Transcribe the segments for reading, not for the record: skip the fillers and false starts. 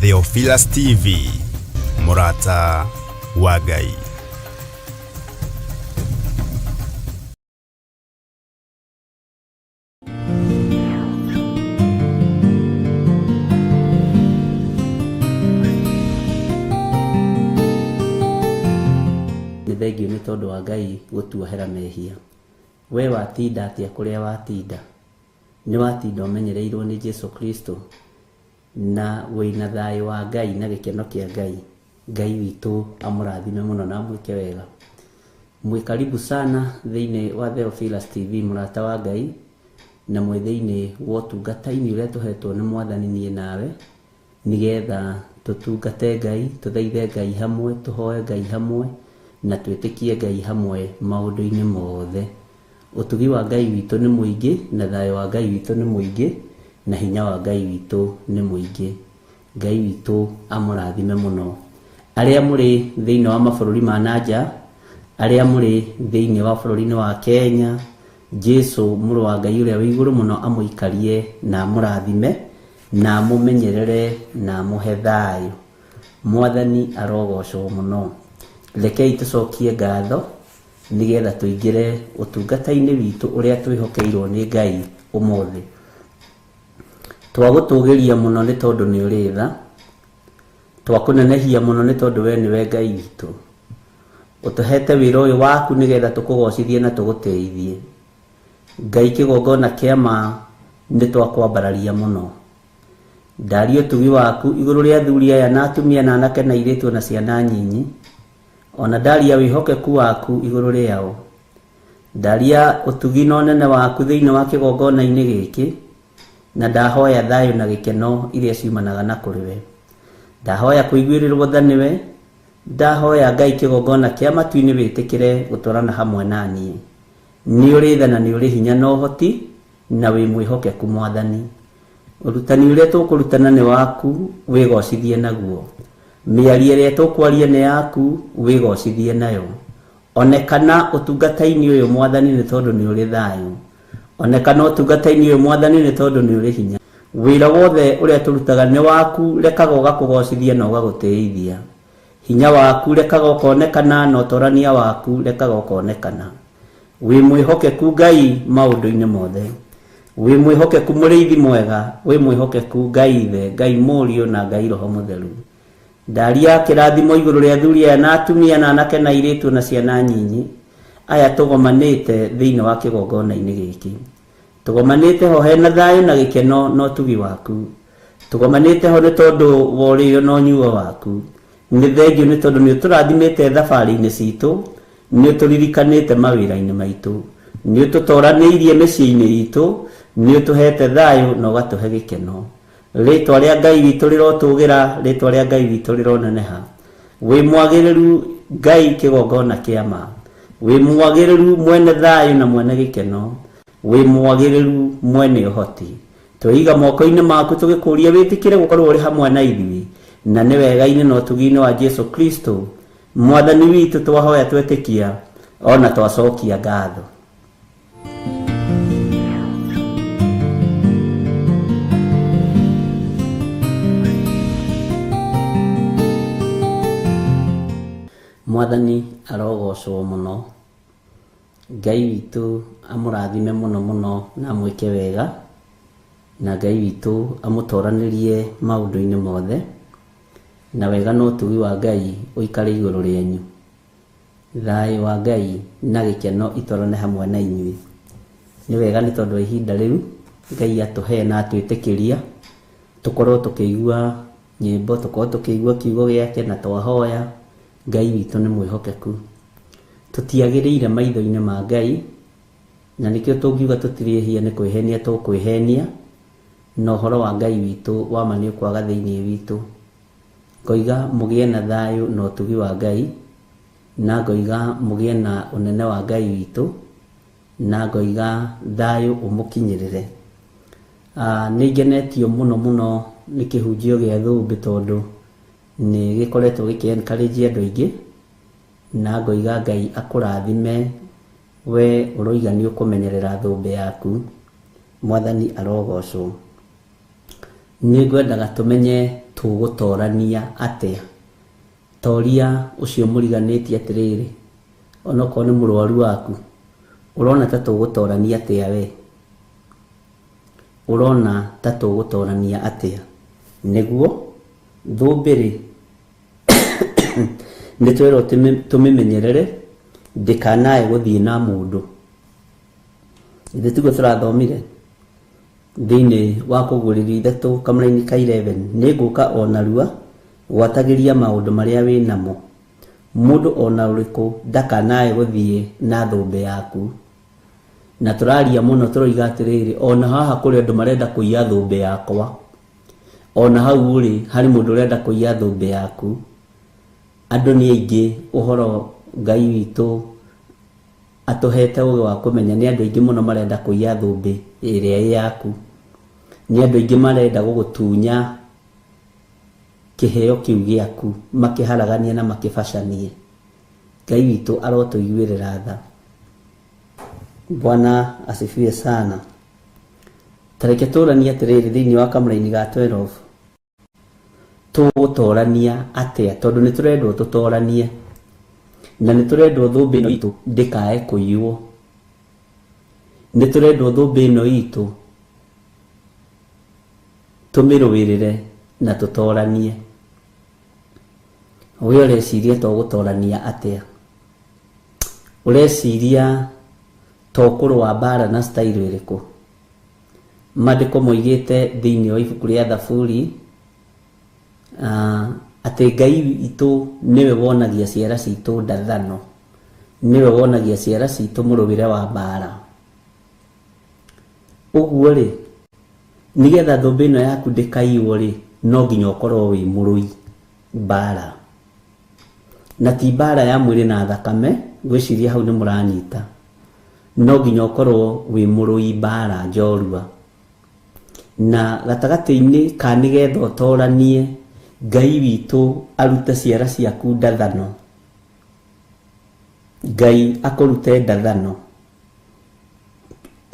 Theophilus TV, Mũrata wa Ngai. Nĩ thengiũ nĩ tondũ wa Ngai gũtuohera mehia. We watinda atĩa kũrĩa watinda? Nĩ watinda ũmenyereirwo nĩ Jesu Kristo na wĩna thayũ wa Ngai na gĩkeno kĩa Ngai. Ngai witũ amũrathime mũno na amwĩke wega. Mwĩ karibu sana thĩinĩ wa Theophilus TV mũrata wa Ngai, na mwĩ thĩinĩ wa ũtungata-inĩ ũrĩa tũhetwo nĩ Mwathani niĩ nawe, nĩgetha tũtungate Ngai, tũthaithe Ngai hamwe, tũhoe Ngai hamwe, na twĩtĩkie Ngai hamwe maũndũ-inĩ mothe. Ũtugi wa Ngai witũ nĩ mũingĩ, na thayũ wa Ngai witũ nĩ mũingĩ, na hinya wa Ngai witũ nĩ mũingĩ. Ngai witũ amũrathime mũno. Arĩa mũrĩ thĩinĩ wa mabũrũri ma na nja, arĩa mũrĩ thĩinĩ wa bũrũri-inĩ wa Kenya, Jesu mũrũ wa Ngai ũrĩa wĩ igũrũ mũno amũikarie na amũrathime na amũmenyerere na amũhe thayũ. Mwathani arogocwo mũno. Rekei tũcokie ngatho nĩgetha tũingĩre ũtungata-inĩ witũ ũrĩa twĩhokeirwo nĩ Ngai ũmũthĩ. Twagũtũgĩria mũno nĩ tondũ nĩ ũrĩ tha, twakũnenehia mũno nĩ tondũ we nĩwe Ngai witũ. Ũtũhete wĩra ũyũ waku nĩgetha tũkũgocithie na tũgũtĩithie. Ngai kĩgongona kĩa ma nĩ twakwambararia mũno. Ndaria ũtugi waku igũrũ rĩa athuri aya na atumia na anake na airĩtu na ciana nyinyi, ona ndaria wĩhokeku waku igũrũ rĩao. Ndaria ũtugi na ũnene waku thĩinĩ wa kĩgongona-inĩ gĩkĩ, na ndahoya thayũ na gĩkeno iria ciumanaga na kũrĩ we. Ndahoya kũiguĩrĩrwo tha nĩwe, ndahoya Ngai kĩgongona kĩa matu-inĩ wĩtĩkĩre gũtwarana hamwe na niĩ. Nĩ ũrĩ tha na nĩ ũrĩ hinya na ũhoti, na wĩ mwĩhokeku Mwathani. Ũrutani ũrĩa tũkũrutana nĩ waku, wĩgocithie naguo. Mĩario ĩrĩa tũkwaria nĩ yaku, wĩgocithie nayo. Onekana ũtungata-inĩ ũyũ Mwathani nĩ tondũ nĩ ũrĩ thayũ. Onekana ũtungata-inĩ ũyũ Mwathani nĩ tondũ nĩ ũrĩ hinya. Wĩra wothe ũrĩa tũrutaga nĩ waku, rekaga ũgakũgocithia na ũgagũtĩithia. Hinya waku rekaga ũkonekana na ũtorania waku rekaga ũkonekana. Wĩ mwĩhokeku Ngai maũndũ-inĩ mothe. Wĩ mwĩhokeku mũrĩithi mwega, wĩ mwĩhokeku Ngai Ithe, Ngai Mũriũ na Ngai Roho Mũtheru. Ndaria kĩrathimo igũrũ rĩa athuri aya na atumia na anake na airĩtu na ciana nyinyi, aya tũgomanĩte thĩinĩ wa kĩgongona-inĩ gĩkĩ. Tũgomanĩte ho hena thayũ na gĩkeno na ũtugi waku. Tũgomanĩte ho nĩ tondũ wa ũrĩo na ũnyuo waku. Nĩ thengiũ nĩ tondũ nĩ ũtũrathimĩte thabarĩ-inĩ citũ, nĩ ũtũririkanĩte mawĩra-inĩ maitũ, nĩ ũtũtoranĩirie mĩciĩ-inĩ itũ, nĩ ũtũhete thayũ na ũgatũhe gĩkeno. Rĩtwa rĩa Ngai witũ rĩrotũgĩra, rĩtwa rĩa Ngai witũ rĩroneneha. Wĩ mwagĩrĩru Ngai kĩgongona kĩa ma. Wĩ mwagĩrĩru mwene thayũ na mwene gĩkeno. Wĩ mwagĩrĩru mwene ũhoti. Tweiga moko-inĩ maku tũgĩkũria wĩtĩkĩre gũkorwo ũrĩ hamwe na ithuĩ, na nĩ wega-inĩ na ũtugi-inĩ wa Jesu Kristo Mwathani witũ twahoya twetĩkia ona twacokia ngatho. Mwathani arogocwo mũno. Ngai witũ amũrathime mũno mũno na amwĩke wega, na Ngai witũ amũtoranĩrie maũndũ-inĩ mothe, na wega na ũtugi wa Ngai ũikare igũrũ rĩanyu. Thayũ wa Ngai na gĩkeno itwarane hamwe na inyuĩ. Nĩ wega nĩ tondũ wa ihinda rĩu Ngai atũhe na atwĩtĩkĩria tũkorwo tũkĩigua nyĩmbo, tũkorwo tũkĩigua kiugo gĩake na twahoya. Ngai witũ nĩ mwĩhokeku. Tũtiagĩrĩire maitho-inĩ ma Ngai, na nĩkĩo tũngiuga tũtirĩ ehia nĩ kwĩhenia tũkwĩhenia, na ũhoro wa Ngai witũ wa ma nĩ ũkwaga thĩinĩ witũ. Ngoiga mũgĩe na thayũ na ũtugi wa Ngai, na ngoiga mũgĩe na ũnene wa Ngai witũ, na ngoiga thayũ ũmũkinyĩrĩre. Nĩ ngenetio mũno mũno nĩ kĩhunjio gĩa thũmbĩ tondũ nĩ gĩkoretwo gĩkĩ encourage andũ aingĩ, na ngoiga Ngai akũrathime we ũroiga nĩ ũkũmenyerera thũmbĩ yaku. Mwathani arogocwo. Nĩ ngwendaga tũmenye Tũgũtorania atĩa? Toria ũcio mũriganĩtie atĩrĩrĩ, onokorwo nĩ mũrwaru waku, ũrona ta tũgũtorania atĩa we? Ũrona ta tũgũtorania atĩa? Nĩguo thũmbĩ-rĩ, nĩ twerwo tũmĩmenyerere ndĩkanae gũthiĩ na mũndũ. Ithe tiguo tũrathomire thĩinĩ wa Kũguũrĩrio 3 kamũraini ka 11, nĩngũka o narua gwatagĩria maũndũ marĩa wĩ namo. Mũndũ o na ũrĩkũ ndakanae gũthiĩ na thũmbĩ yaku. Na tũraria mũno tũroiga atĩrĩrĩ, ona haha kũrĩ andũ marenda kũiya thũmbĩ yakwa. Ona hau rĩ, harĩ mũndũ ũrenda kũiya thũmbĩ yaku. Andũ nĩ aingĩ, ũhoro Ngai witũ atũhete ũgĩ wa kũmenya nĩ andũ aingĩ mũno marenda kũiya thũmbĩ ĩrĩa ĩ yaku. Nĩ andũ aingĩ marenda gũgũtunya kĩheo kĩu gĩaku, makĩharaganie na makĩbacanie. Ngai witũ arotũiguĩrĩra tha. Bwana asifiwe sana. Tareke tũranie atĩrĩrĩ thĩinĩ wa kamũraini ga 12. Tũgũtorania atĩa? Tondũ nĩ tũrendwo tũtoranie. Na nĩ tũrendwo thũmbĩ ĩno itũ ndĩkae kũiywo. Nĩ tũrendwo thũmbĩ ĩno itũ tũmĩrũĩrĩre na tũtoranie. We ũreciria to gũtorania atĩa? Ũreciria to kũrũa mbara na style ĩrĩkũ? Maandĩko moigĩte thĩinĩ wa ibuku rĩa Thaburi atĩ Ngai witũ nĩwe wonagia ciara citũ ndathano, nĩwe wonagia ciara citũ mũrũĩre wa mbara. Ũguo rĩ, nĩgetha thũmbĩ ĩno yaku ndĩkaiywo rĩ, no nginya ũkorwo wĩ mũrũi mbara. Na ti mbara ya mwĩrĩ na thakame, ngwĩciria hau nĩ mũranyita. No nginya ũkorwo wĩ mũrũi mbara njorua. Na gatagatĩ-inĩ ka nĩgetha ũtoranie, Ngai witũ arute ciara ciaku ndathano. Ngai akũrute ndathano.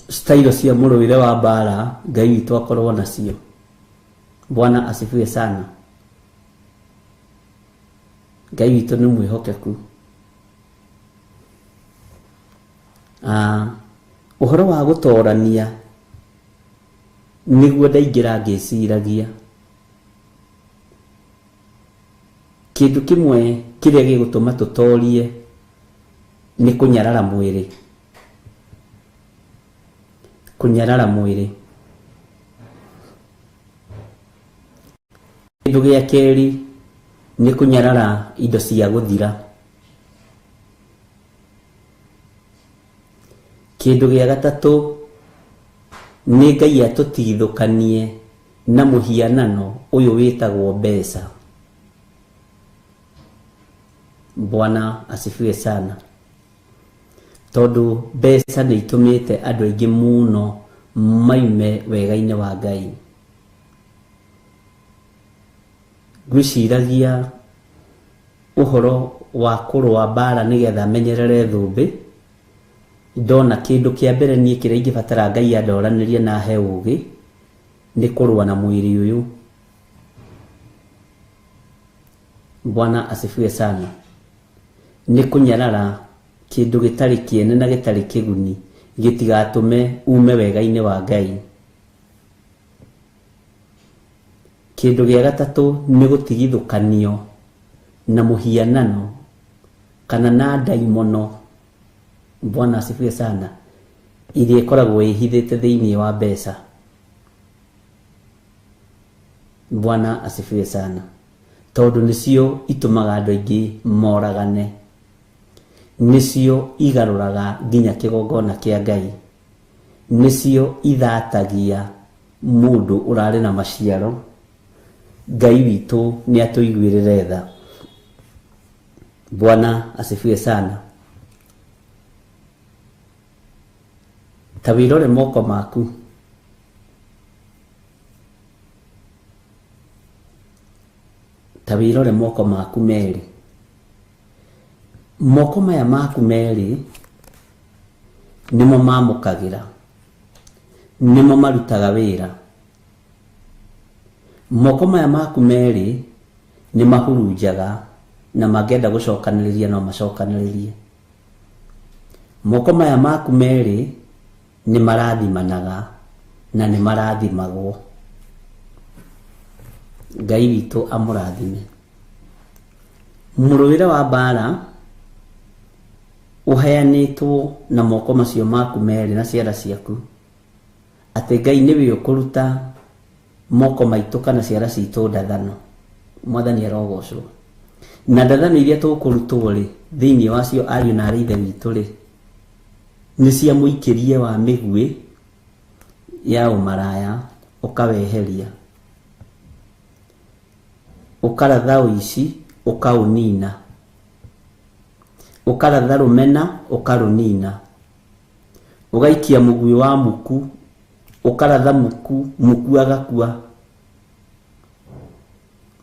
Style cia mũrũĩre wa mbara Ngai witũ akorwo nacio. Bwana asifiwe sana. Ngai witũ nĩ mwĩhokeku. Ũhoro wa gũtorania nĩguo ndaingĩra ngĩciragia. Kĩndũ kĩmwe kĩrĩa gĩgũtũma tũtorie nĩ kũnyarara mwĩrĩ. Kũnyarara mwĩrĩ. Kĩndũ gĩa kerĩ nĩ kũnyarara indo cia gũthira. Kĩndũ gĩa gatatũ nĩ Ngai atũtigithũkanie na mũhianano ũyũ wĩtagwo mbeca. Bwana asifiwe sana. Tondũ mbeca nĩ itũmĩte andũ aingĩ mũno maume wega-inĩ wa Ngai. Ngwĩciragia ũhoro wa kũrũa mbara nĩgetha menyerere thũmbĩ. Ndona kĩndũ kĩa mbere niĩ kĩrĩa ingĩbatara Ngai andoranĩrie na ahe ũgĩ nĩ kũrũa na mwĩrĩ ũyũ. Bwana asifiwe sana. Nĩ kũnyarara kĩndũ gĩtarĩ kĩene na gĩtarĩ kĩguni gĩtigatũme ume wega-inĩ wa Ngai. Kĩndũ gĩa gatatũ nĩ gũtigithũkanio na mũhianano kana na ndaimono. Bwana asifiwe sana. Iria ĩkoragwo ĩhithĩte thĩinĩ wa mbeca. Bwana asifiwe sana. Tondũ nĩcio itũmaga andũ aingĩ moragane. Nĩcio igarũraga nginya kĩgongona kĩa Ngai. Nĩcio ithatagia mũndũ ũrarĩ na maciaro. Ngai witũ nĩ atũiguĩrĩre tha. Bwana asifiwe sana. Ta wĩrore moko maku. Ta wĩrore moko maku merĩ. Moko maya maku merĩ nĩmo mamũkagĩra, nĩmo marutaga wĩra. Moko maya maku merĩ nĩ mahurunjaga na mangĩenda gũcokanĩrĩria no macokanĩrĩrie. Moko maya maku merĩ nĩ marathimanaga na nĩ marathimagwo. Ngai witũ amũrathime. Mũrũĩre wa mbara ũheanĩtwo na moko macio maku merĩ na ciara ciaku, atĩ Ngai nĩwe ũkũruta moko maitũ kana ciara citũ ndathano. Mwathani arogocwo. Na ndathano iria tũkũrutwo rĩ, thĩinĩ wacio ariũ na arĩ ithe witũ rĩ, nĩ cia mũikĩrie wa mĩguĩ ya ũmaraya ũkaweheria, ũkaratha ũici ũkaũnina, ũkaratha rũmena ũkarũnina, ũgaikia mũguĩ wa muku, ũkaratha muku, muku agakua.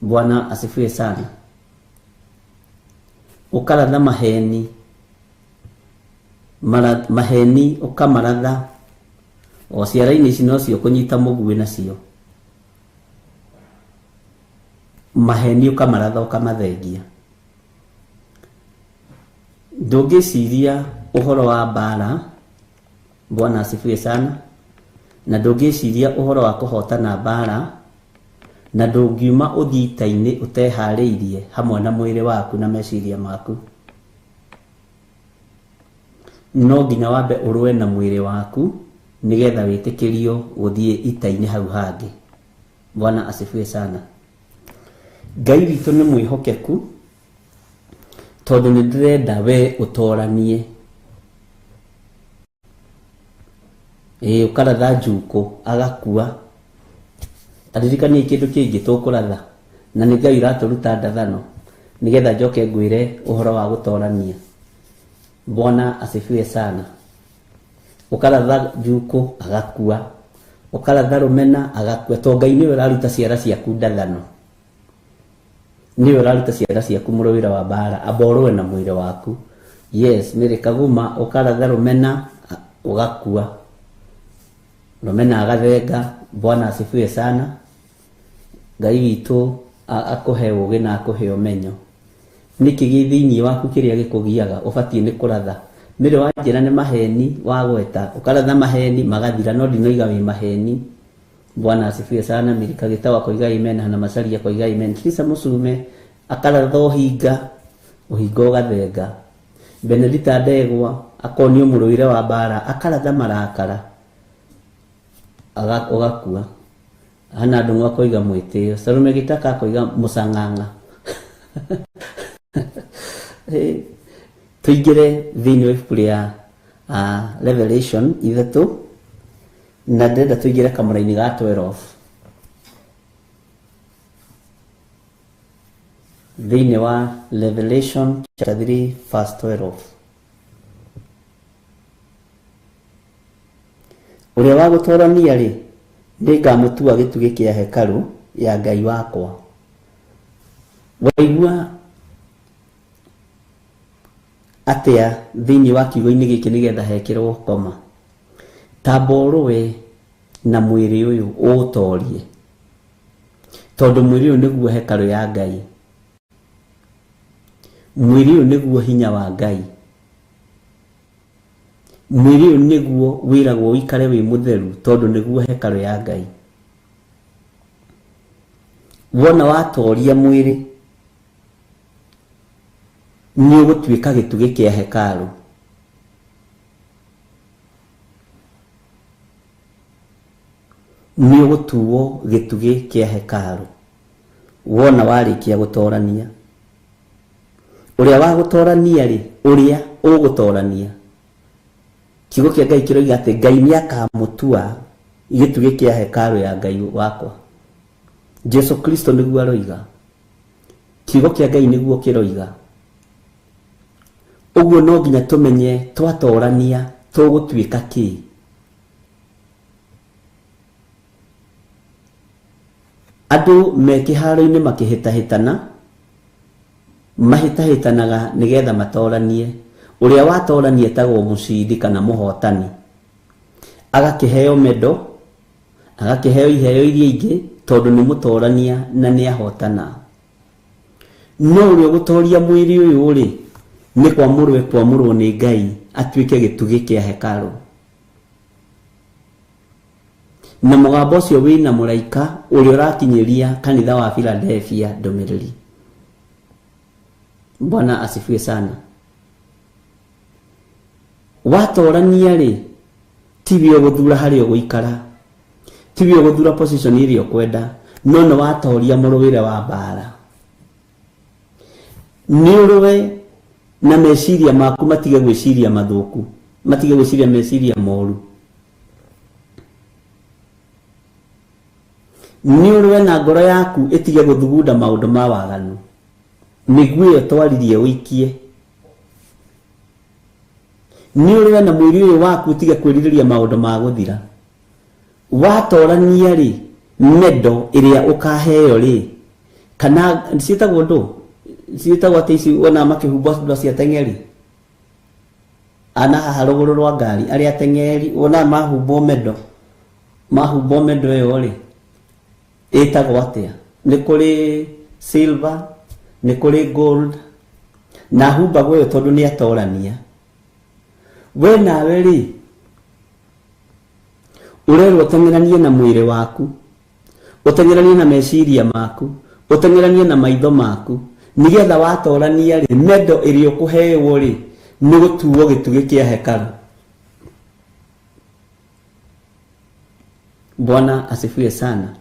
Bwana asifiwe sana. Ũkaratha maheni, maheni ũkamaratha, o ciara-inĩ ici nocio kũnyita mũguĩ nacio, maheni ũkamaratha ũkamathengia. Ndũngĩciria ũhoro wa mbara, Bwana asifiwe sana, na ndũngĩciria ũhoro wa kũhotana mbara, na ndũngiuma ũthiĩ ita-inĩ ũteharĩirie hamwe na mwĩrĩ waku na meciria maku. No nginya wambe ũrũe na mwĩrĩ waku nĩgetha wĩtĩkĩrio gũthiĩ ita-inĩ hau hangĩ. Bwana asifiwe sana. Ngai witũ nĩ mwĩhokeku, tondũ nĩ ndĩrenda we ũtoranie. Ĩĩ, ũkaratha njukũ agakua. Aririkanie kĩndũ kĩngĩ tũkũratha, na nĩ Ngai ũratũruta ndathano nĩgetha njoke ngwĩre ũhoro wa gũtorania. Bwana asifiwe sana. Ũkaratha njukũ agakua, ũkaratha rũmena agakua, to Ngai nĩwe ũraruta ciara ciaku ndathano, nĩwe ũraruta ciara ciaku mũrũĩre wa mbara, amba ũrũe na mwĩrĩ waku. Yes, Mary Kaguma, ũkaratha rũmena ũgakua, rũmena agathenga. Bwana asifiwe sana. Ngai witũ akũhe ũgĩ na akũhe ũmenyo. Nĩkĩ gĩ thĩinĩ waku kĩrĩa gĩkũgiaga ũbatiĩ nĩ kũratha? Mĩrĩ wa njĩra nĩ maheni wagweta, ũkaratha maheni magathira, no ndinoiga wĩ maheni. Bwana asifiwe sana. Mary Kagĩtawa akoiga amen, Hana Macharia akoiga amen, Teresa Mũcume akaratha ũhinga, ũhinga ũgathenga. Benedita Ndegwa akonio mũrũĩre wa mbara, akaratha marakara ũgakua. Hana Ndung'u akoiga mwĩtĩo, Salome Gĩtaka akoiga mũcang'ang'a. Tũingĩre thĩinĩ wa ibuku rĩa Revelation 3, na ndĩrenda tũingĩre kamũra-inĩ ga 12. Thĩinĩ wa Revelation chapter 3 verse 12. Ũrĩa wa gũtorania rĩ, nĩngamũtua gĩtugĩ kĩa hekarũ ya Ngai wakwa. Waigua atĩa thĩinĩ wa kiugo-inĩ gĩkĩ nĩgetha hekĩrwo koma? Tamba ũrũe na mwĩrĩ ũyũ ũũtorie, tondũ mwĩrĩ ũyũ nĩguo hekarũ ya Ngai, mwĩrĩ ũyũ nĩguo hinya wa Ngai, mwĩrĩ ũyũ nĩguo wĩragwo ũikare wĩ mũtheru, tondũ nĩguo hekarũ ya Ngai. Wona watoria mwĩrĩ nĩ ũgũtuĩka gĩtugĩ kĩa hekarũ. Nĩ ũgũtuo gĩtugĩ kĩa hekarũ wona warĩkia gũtorania. Ũrĩa wa gũtorania rĩ, ũrĩa ũgũtorania, kiugo kĩa Ngai kĩroiga atĩ Ngai nĩ akamũtua gĩtugĩ kĩa hekarũ ya Ngai wakwa. Jesu Kristo nĩguo aroiga, kiugo kĩa Ngai nĩguo kĩroiga. Ũguo no nginya tũmenye twatorania tũgũtuĩka kĩ. Andũ me kĩharo-inĩ makĩhĩtahĩtana, mahĩtahĩtanaga nĩgetha matoranie. Ũrĩa watorania etagwo mũcindi kana mũhotani, agakĩheo medal, Agakĩheo iheo iria ingĩ tondũ nĩ mũtorania na nĩ ahotana. No ũrĩa ũgũtoria mwĩrĩ ũyũ rĩ, nĩ kwamũrwo ekwamũrwo nĩ Ngai atuĩke gĩtugĩ kĩa hekarũ. Na mũgambo ũcio wĩna mũraika ũrĩa ũrakinyĩria kanitha wa Philadelphia ndũmĩrĩri. Bwana asifiwe sana. Watorania rĩ, tiwe ũgũthura harĩa ũgũikara, tiwe ũgũthura position ĩrĩa ũkwenda, no nĩ watoria mũrũĩre wa mbara. Nĩ ũrũe na meciria maku matige gwĩciria mathũku, matige gwĩciria meciria moru. Nĩ ũrũe na ngoro yaku ĩtige gũthugunda maũndũ ma waganu. Mĩguĩ ĩyo twaririe ũikie. Nĩ ũrũe na mwĩrĩ ũyũ waku ũtige kwĩrirĩria maũndũ ma gũthira. Watorania rĩ, mendo ĩrĩa ũkaheo rĩ, kana ciĩtagwo ndũ? Ciĩtagwo atĩ ici wona makĩhumbwo indo cia teng'eri. Ana haha rũgũrũ rwa ngari, arĩa teng'eri, wona mahumbwo mendo. Mahumbwo mendo ĩyo rĩ, ĩtagwo atĩa? Nĩ kũrĩ silver, nĩ kũrĩ gold, na humbagwo ĩyo tondũ nĩ atorania. We nawe rĩ, ũrerwo ũteng'eranie na mwĩrĩ waku, ũteng'eranie na meciria maku, ũteng'eranie na maitho maku, nĩgetha watorania rĩ, mendo ĩrĩa ũkũhewo rĩ, nĩ gũtuo gĩtugĩ kĩa hekarũ. Bwana asifiwe sana.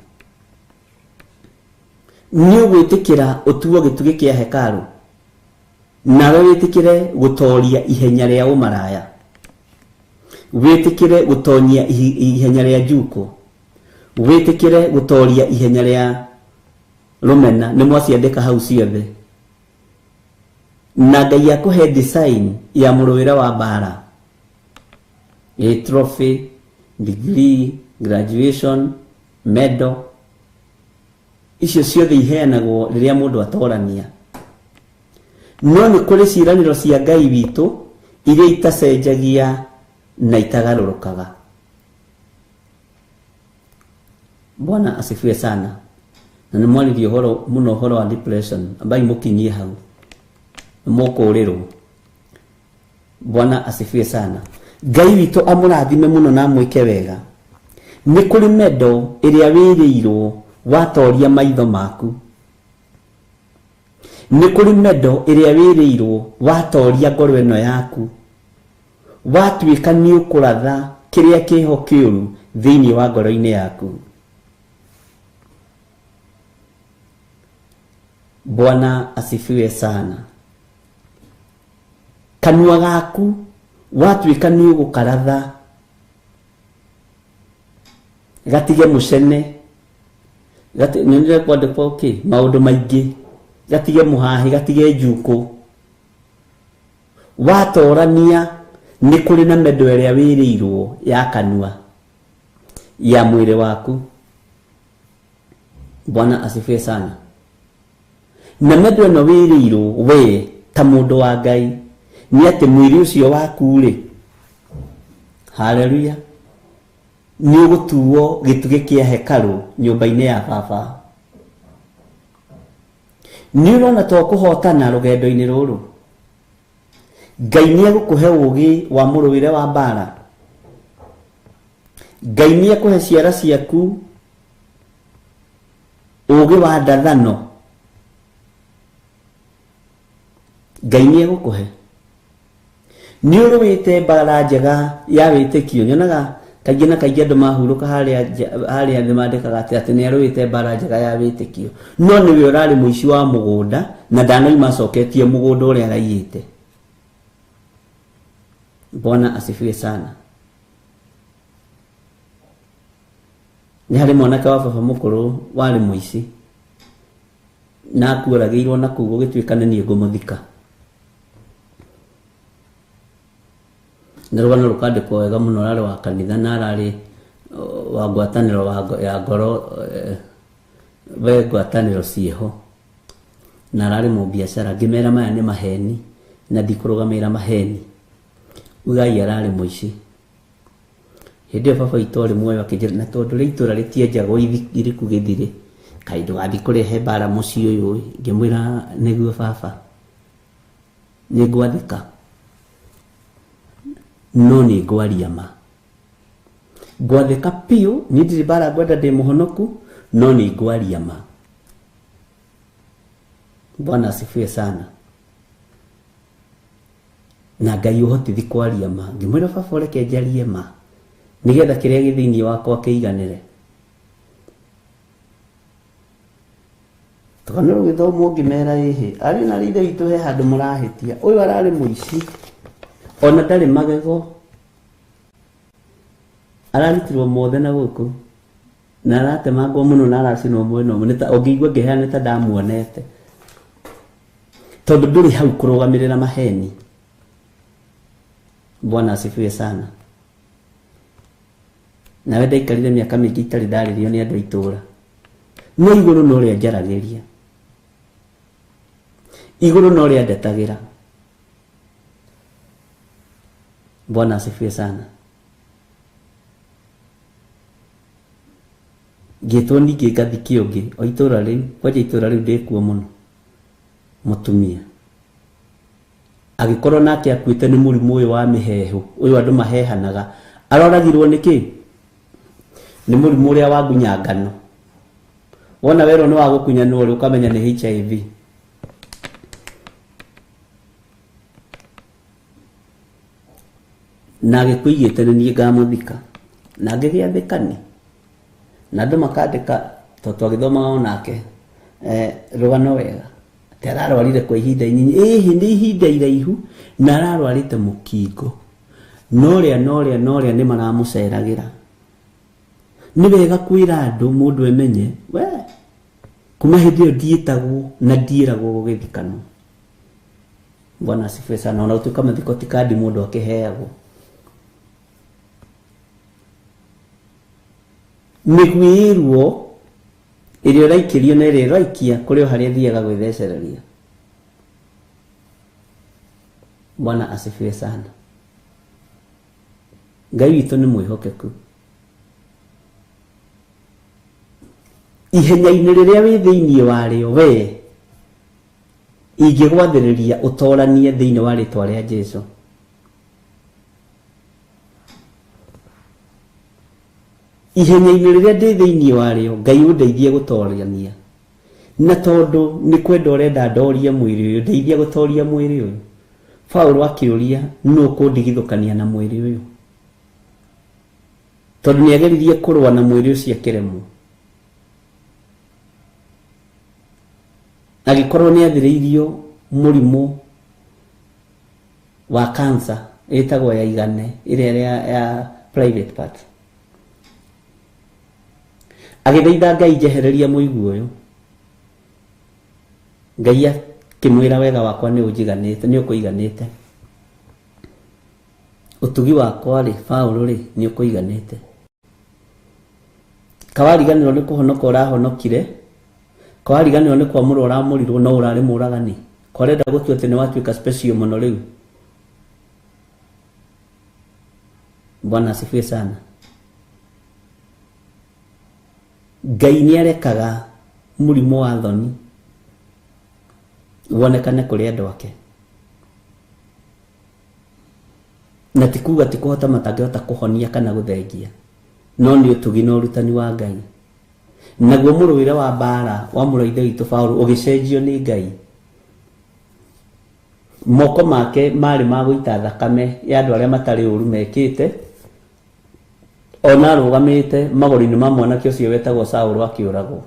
Nĩ ũgwĩtĩkĩra ũtuo gĩtugĩ kĩa hekarũ, nawe wĩtĩkĩre gũtoria ihenya rĩa ũmaraya, wĩtĩkĩre gũtoria ihenya rĩa njuko, wĩtĩkĩre gũtoria ihenya rĩa rũmena. Nĩ mwaciandĩka hau ciothe. Na Ngai akũhe design ya mũrũĩre wa mbara, a trophy, degree, graduation, medal, icio ciothe iheanagwo rĩrĩa mũndũ atorania. No nĩ kũrĩ ciĩranĩro cia Ngai witũ iria itacenjagia na itagarũrũkaga. Bwana asifiwe sana. Na nĩ mwaririe ũhoro mũno ũhoro wa depression, ambai mũkinyie hau mũkũrĩrwo. Bwana asifiwe sana. Ngai witũ amũrathime mũno na amwĩke wega. Nĩ kũrĩ mendo ĩrĩa wĩrĩirwo watoria maitho maku. Nĩ kũrĩ mendo ĩrĩa wĩrĩirwo watoria ngoro ĩno yaku, watuĩka nĩ ũkũratha kĩrĩa kĩho kĩũru thĩinĩ wa ngoro-inĩ yaku. Bwana asifiwe sana. Kanua gaku watuĩka nĩ ũgũkaratha gatige mũcene, nĩ kwandĩkwo kĩ maũndũ maingĩ, gatige mũhahi, gatige njuko. Watorania nĩ kũrĩ na mendo ĩrĩa wĩrĩirwo ya kanua ya mwĩrĩ waku. Bwana asifiwe sana. Na mendo ĩno wĩrĩirwo we ta mũndũ wa Ngai nĩ atĩ mwĩrĩ ũcio waku rĩ, haleluya, nĩ ũgũtuo gĩtugĩ kĩa hekarũ nyũmba-inĩ ya baba. Nĩ ũrona to kũhotana rũgendo-inĩ rũrũ. Ngai nĩ egũkũhe ũũgĩ wa mũrũĩre wa mbara. Ngai nĩ ekũhe ciara ciaku ũũgĩ wa ndathano. Ngai nĩ egũkũhe. Nĩ ũrũĩte mbara njega ya wĩtĩkio. Nyonaga kaingĩ na kaingĩ andũ mahurũka harĩa thĩ mandĩkaga atĩ nĩ arũĩte mbara njega ya wĩtĩkio, no nĩwe ũrarĩ mũici wa mũgũnda na ndanoima acoketie mũgũnda ũrĩa araiyĩte. Bwana asifiwe sana. Nĩ harĩ mwanake wa baba mũkũrũ warĩ mũici na akuoragĩirwo na kũu gũgĩtuĩka nĩ niĩ ngũmũthika. Na rũgano rũkandĩkwo wega mũno, ararĩ wa kanitha na ararĩ wa ngwatanĩro ya ngoro, we ngwatanĩro ciĩho, na ararĩ mũbiacara. Ngĩmera maya nĩ maheni na ndikũrũgamĩrĩra maheni. Ugai ararĩ mũici. Hĩndĩ ĩyo baba witũ arĩ muoyo akĩnjĩra, na tondũ rĩa itũra rĩtienjagwo iriku gĩthirĩ, kaĩ ndũgathiĩ kũrehe mbara mũciĩ ũyũ ĩ. Ngĩmwĩra nĩguo baba, nĩngwathĩka, no nĩngwaria ma. Ngwathĩka biũ, niĩ ndirĩ mbara ngwenda, ndĩ mũhonoku, no nĩngwaria ma. Bwana asifiwe sana. Na Ngai ũhotithi kwaria ma. Ngĩmwĩra baba ũreke njarie ma, nĩgetha kĩrĩa gĩ thĩinĩ wakwa kĩiganĩre. Tũkanĩrwo gĩthomo ngĩmera ĩhĩ, arĩ na ithe witũ he handũ mũrahĩtia, ũyũ ararĩ mũici, ona ndarĩ magego, ararutirwo mothe na gũkũ, na aratemangwo mũno na aracinwo mwena ũmwe, nĩ ta ũngĩigua ngĩheana nĩ ta ndamuonete, tondũ ndũrĩ hau kũrũgamĩrĩra maheni. Bwana asifiwe sana. Nawe ndaikarire mĩaka mĩingĩ itarĩ ndarĩrio nĩ andũ a itũũra, no igũrũ no rĩa njaragĩria, igũrũ no rĩa ndetagĩra. Bwana asifiwe sana. Ngĩtwo ningĩ ngathikio ũngĩ o itũũra rĩu, kwanja itũũra rĩu ndĩkuo mũno, mũtumia agĩkorwo nake akuĩte nĩ mũrimũ ũyũ wa mĩheehũ, ũyũ andũ mahehanaga. Aroragirwo nĩ kĩ? Nĩ mũrimũ ũrĩa wa ngunyangano. Wona werwo nĩ wa gũkunyanwo rĩ, ũkamenya nĩ HIV. Na agĩkũigĩte nĩ niĩ ngamũthika, na ngĩgĩathĩka nĩ, na andũ makandĩka tondũ twagĩthomaga onake rũgano wega, atĩ ararwarire kwa ihinda inyinyi, ĩhĩ nĩ ihinda iraihu, na ararwarĩte mũkingo, norĩa norĩa norĩa nĩ maramũceragĩra. Nĩ wega kwĩra andũ mũndũ emenye, we kuma hĩndĩ ĩyo ndiĩtagwo na ndiĩragwo gũgĩthikanwo. Bwana asifiwe sana. Ona gũtuĩka mathiko ti kandi mũndũ akĩheagwo. Mĩguĩrwo ĩrĩa ũraikĩrio na ĩrĩa ĩraikia kũrĩ o harĩa ĩthiaga gwĩthecereria. Bwana asifiwe sana. Ngai witũ nĩ mwĩhokeku. Ihenya-inĩ rĩrĩa wĩ thĩinĩ warĩo we, ingĩgwathĩrĩria ũtoranie thĩinĩ wa rĩtwa rĩa Jesũ. Ihenya-inĩ rĩrĩa ndĩ thĩinĩ warĩo, Ngai ũndeithie gũtorania. Na tondũ nĩ kwenda ũrenda ndorie mwĩrĩ ũyũ, ndeithia gũtoria mwĩrĩ ũyũ. Paũlũ akĩũria, nũ ũkũndigithũkania na mwĩrĩ ũyũ? Tondũ nĩ ageririe kũrũa na mwĩrĩ ũcio akĩremwo. Agĩkorwo nĩ athĩrĩirio mũrimũ wa cancer ĩtagwo ya igane, ĩrĩa ya private part. Agĩthaitha Ngai njehereria mũigua ũyũ. Ngai akĩmwĩra wega wakwa nĩ ũnjiganĩte, nĩ ũkũiganĩte. Ũtugi wakwa rĩ, Paũlũ rĩ, nĩ ũkũiganĩte. Kawariganĩrwo nĩ kũhonoka ũrahonokire, kawariganĩrwo nĩ kwamũrwo ũramũrirwo, no ũrarĩ mũragani. Kwarenda gũtua atĩ nĩ watuĩka special mũno rĩu. Bwana asifiwe sana. Ngai nĩ arekaga mũrimũ wa thoni wonekane kũrĩ andũ ake. Na ti kuga ti kũhota matangĩhota kũhonia kana gũthengia, no nĩ ũtugi na ũrutani wa Ngai. Naguo mũrũĩre wa mbara wa mũrũ wa ithe witũ Paũlũ ũgĩcenjio nĩ Ngai. Moko make marĩ ma gũita thakame ya andũ arĩa matarĩ ũru mekĩte, ona arũgamĩte magũrũ-inĩ ma mwanake ũcio wetagwo Saũlũ akĩũragwo.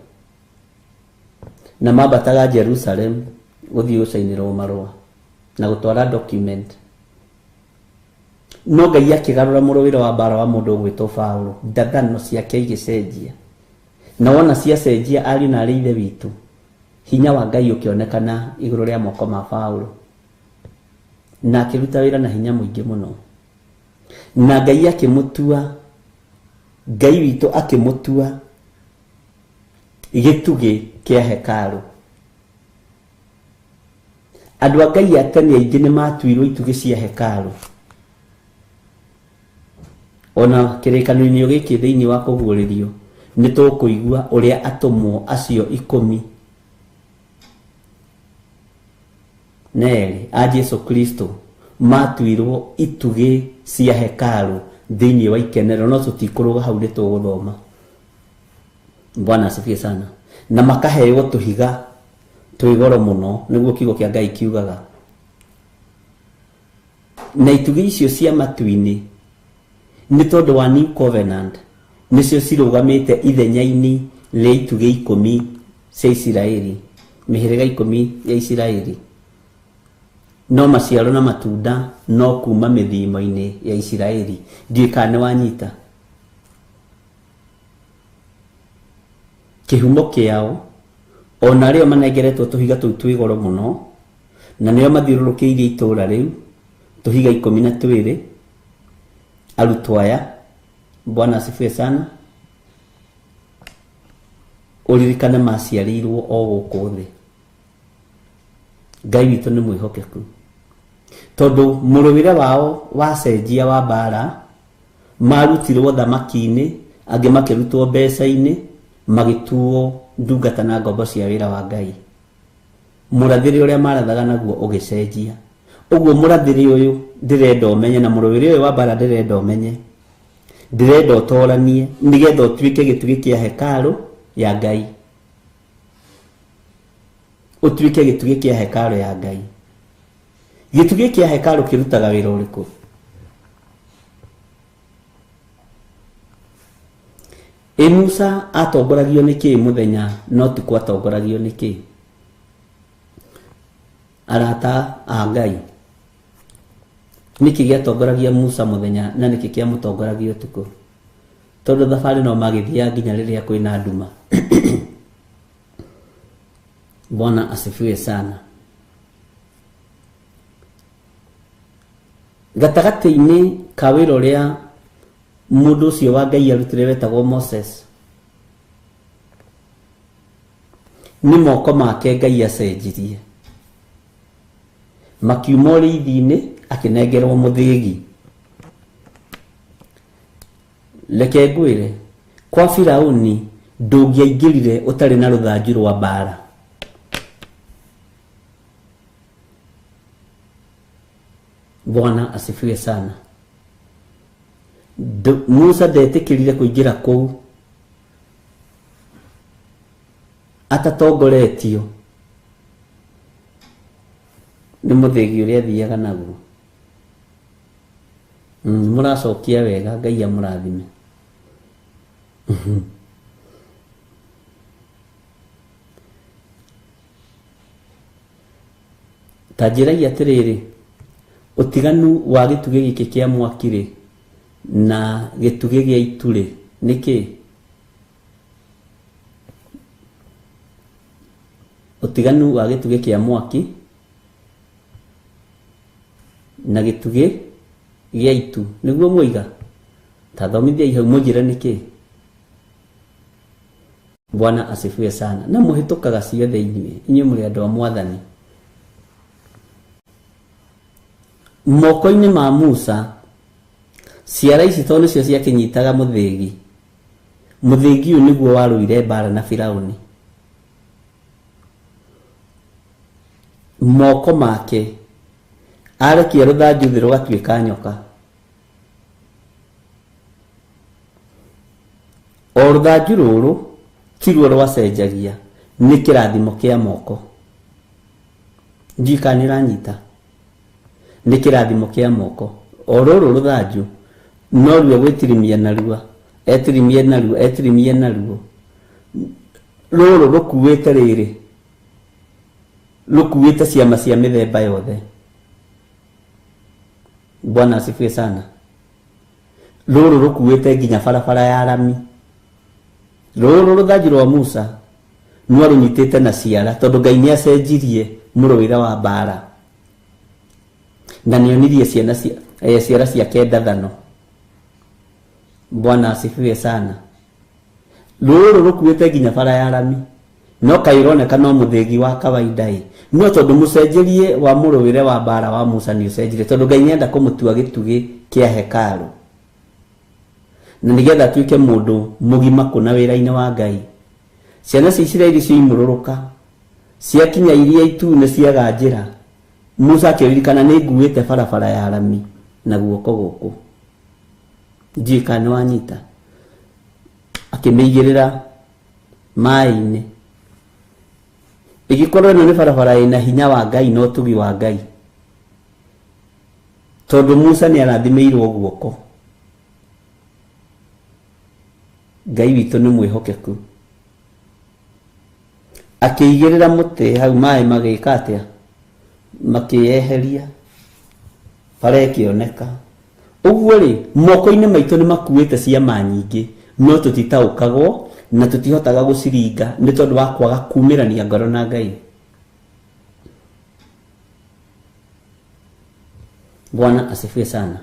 Na mambataga Jerusalem gũthiĩ gũcainĩrwo marũa na gũtwara document. No Ngai akĩgarũra mũrũĩre wa mbara wa mũndũ ũgwĩtwo Paũlũ, ndathano ciake igĩcenjia. Na wona ciacenjia ariũ na arĩ ithe witũ, hinya wa Ngai ũkĩonekana igũrũ rĩa moko ma Paũlũ. Na akĩruta wĩra na hinya mũingĩ mũno. Na Ngai akĩmũtua, Ngai witũ akĩmũtua gĩtugĩ kĩa hekarũ. Andũ a Ngai a tene aingĩ nĩ matuirwo itugĩ cia hekarũ. Ona kĩrĩkanĩro-inĩ gĩkĩ thĩinĩ wa kũguũrĩrio nĩ tũkũigua ũrĩa atũmwo acio 12 a Jesu Kristo matuirwo itugĩ cia hekalu thĩinĩ wa ikenero, no tũtikũrũga hau nĩ tũgũthoma. Bwana asifiwe sana. Na makaheo tũhiga twĩ goro mũno, nĩguo kiugo kĩa Ngai kiugaga. Na itugĩ icio cia matu-inĩ nĩ tondũ wa New Covenant nĩcio cirũgamĩte ithenya-inĩ rĩa itugĩ 10 cia Isiraeli, mĩhĩrĩga 10 ya Isiraeli. No maciaro na matunda no kuma mĩthimo-inĩ ya Isiraeli. Ndiũĩ kana nĩ wanyita. Kĩhumo kĩao ona rĩo manengeretwo tũhiga tũu twĩ goro mũno, na nĩo mathiũrũrũkĩirie itũũra rĩu tũhiga 12. Arutwo aya, Bwana asifiwe sana, ũririkane maciarĩirwo o gũkũ thĩ. Ngai witũ nĩ mwĩhokeku, tondũ mũrũĩre wao wacenjia wa mbara, marutirwo thamaki-inĩ, angĩ makĩrutwo mbeca-inĩ, magĩtuo ndungata na ngombo cia wĩra wa Ngai. Mũrathĩre ũrĩa marathaga naguo ũgĩcenjia. Ũguo mũrathĩre ũyũ ndĩrenda ũmenye, na mũrũĩre ũyũ wa mbara ndĩrenda ũmenye, ndĩrenda ũtoranie nĩgetha ũtuĩke gĩtugĩ kĩa hekarũ ya Ngai. Ũtuĩke gĩtugĩ kĩa hekarũ ya Ngai. Gĩtugĩ kĩa hekarũ kĩrutaga wĩra ũrĩkũ? Ĩ Musa atongoragio nĩ kĩĩ mũthenya, no ti atongoragio nĩ kĩĩ? Arata a Ngai, nĩkĩ gĩatongoragia Musa mũthenya na nĩkĩ kĩamũtongoragia ũtukũ? Tondũ thabarĩ no magĩthiaga nginya rĩrĩa kwĩna nduma. Bwana asifiwe sana. Gatagatĩ-inĩ ka wĩra ũrĩa mũndũ ũcio wa Ngai arutire wetagwo Moses, nĩ moko make Ngai acenjirie, makiuma ũrĩithi-inĩ akĩnengerwo mũthĩgi. Reke ngwĩre, kwa Firauni ndũngĩaingĩrire ũtarĩ na rũthanju rwa mbara. Bwana asifiwe sana. Musa ndetĩkĩrire kũingĩra kũu atatongoretio nĩ mũthĩgi ũrĩa athiaga naguo. Mũracokia wega, Ngai amũrathime. Ta njĩrai atĩrĩrĩ, ũtiganu wa gĩtugĩ gĩkĩ kĩa mwaki rĩ na gĩtugĩ gĩa itu rĩ nĩ kĩĩ? Ũtiganu wa gĩtugĩ kĩa mwaki na gĩtugĩ gĩa itu nĩguo mwoiga? Ta thomithiai hau mũnjĩre nĩ kĩĩ. Bwana asifiwe sana. Na mũhĩtũkaga ciothe inyuĩ, inyuĩ mũrĩ andũ a Mwathani. Moko-inĩ ma Musa ciara ici tondũ nĩcio ciakĩnyitaga mũthĩgi, mũthĩgi ũyũ nĩguo warũire mbara na Firauni. Moko make arekia rũthanju thĩ rũgatuĩka nyoka. O rũthanju rũrũ tiruo rwacenjagia, nĩ kĩrathimo kĩa moko. Ndiũĩ kana nĩ ũranyita. Nĩ kĩrathimo kĩa moko. O rũrũ rũthanju no ruo gwĩtirimia narua, etirimie narua, etirimie naruo. Rũrũ rũkuĩte rĩrĩ, rũkuĩte ciama cia mĩthemba yothe. Bwana asifiwe sana. Rũrũ rũkuĩte nginya barabara ya rami. Rũrũ rũthanju rwa Musa no rũnyitĩte na ciara, tondũ Ngai nĩ acenjirie mũrũĩre wa mbara na nĩonirie ciana ciara ciake ndathano. Bwana asifiwe sana. Rũrũ rũkuĩte nginya bara ya rami, no kaĩ ũroneka no mũthĩgi wa kawaida ĩ, no tondũ mũcenjerie wa mũrũĩre wa mbara wa Musa nĩ ũcenjirie, tondũ Ngai nĩenda kũmũtua gĩtugĩ kĩa hekarũ. Na nĩgetha atuĩke mũndũ mũgima kũna wĩra-inĩ wa Ngai. Ciana cia Isiraeli cioimũrũrũka, ciakinya iria itune ciaga njĩra, Musa akĩririkana nĩ nguĩte barabara ya rami na guoko gũkũ. Ndiũĩ kana nĩ wanyita. Akĩmĩigĩrĩra maĩ-inĩ. Ĩgĩkorwo ĩno nĩ barabara ĩna hinya wa Ngai na ũtugi wa Ngai. Tondũ Musa nĩ arathimĩirwo guoko. Ngai witũ nĩ mwĩhokeku. Akĩigĩrĩra mũtĩ hau maĩ magĩka atĩa? Makĩyeheria. Bara ĩkĩoneka. Ũguo rĩ, moko-inĩ maitũ nĩ makuĩte ciama nyingĩ, no tũtitaũkagwo na tũtihotaga gũciringa nĩ tondũ wa kwaga kumĩrania ngoro na Ngai. Bwana asifiwe sana.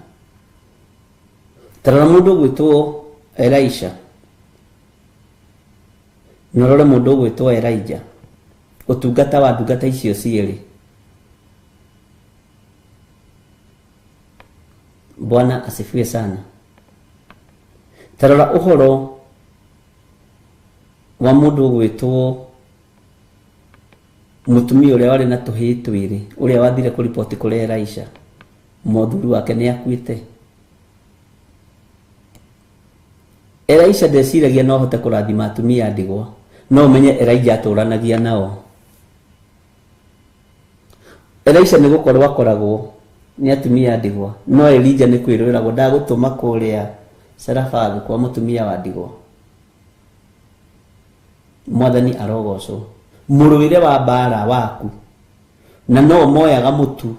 Tarora mũndũ ũgwĩtwo Elisha. Na ũrore mũndũ ũgwĩtwo Elijah. Ũtungata wa ndungata icio cierĩ. Bwana asifiwe sana. Tarora ũhoro wa mũndũ ũgwĩtwo mũtumia ũrĩa warĩ na tũhĩĩ twĩrĩ, ũrĩa wathire kũriboti kũrĩ Elisha, mũthuri wake nĩ akuĩte. Elisha ndeciragia no ahote kũrathima atumia a ndigwa, no ũmenye Elijah atũranagia nao. Elisha nĩ gũkorwo akoragwo nĩ atumia a ndigwa, no Elijah nĩ kwĩrwĩragwo ndagũtũma kũrĩa Sarafathu kwa mũtumia wa ndigwa. Mwathani arogocwo. Mũrũĩre wa mbara waku na no moyaga mũtu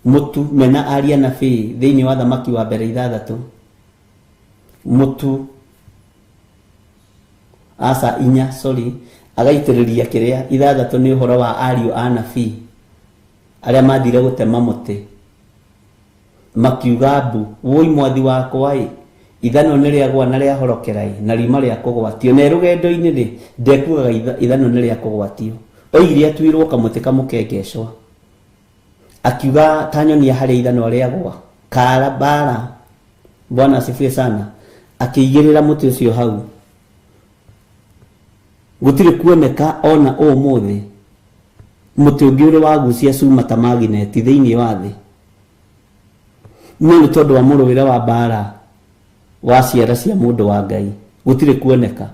mũtu mena aria na bĩĩ thĩinĩ wa thamaki wa mbere ithathatũ, mũtu aca inya, sorry, agaitĩrĩria kĩrĩa ithathatũ nĩ ũhoro wa ariũ a nabii arĩa mathire gũtema mũtĩ, makiuga mbu, woi mwathi wakwa ĩ, ithano nĩ rĩagwa na rĩahorokera ĩ, na riuma rĩa kũgwatio. Na rũgendo-inĩ rĩ, ndekuaga ithano nĩ rĩa kũgwatio. Oigire atuirwo kamũtĩ kamũkengecwa. Akiuga ta nyonia harĩa ithano rĩagwa. Kara bara. Bwana asifiwe sana. Akĩigĩrĩra mũtĩ ũcio hau. Gũtirĩ kuoneka ona ũmũthĩ mũtĩ ũngĩ ũrĩ wagucia cuma ta magineti thĩinĩ wa thĩ. No nĩ tondũ wa mũrũĩre wa mbara wa ciara cia mũndũ wa Ngai, gũtirĩ kuoneka.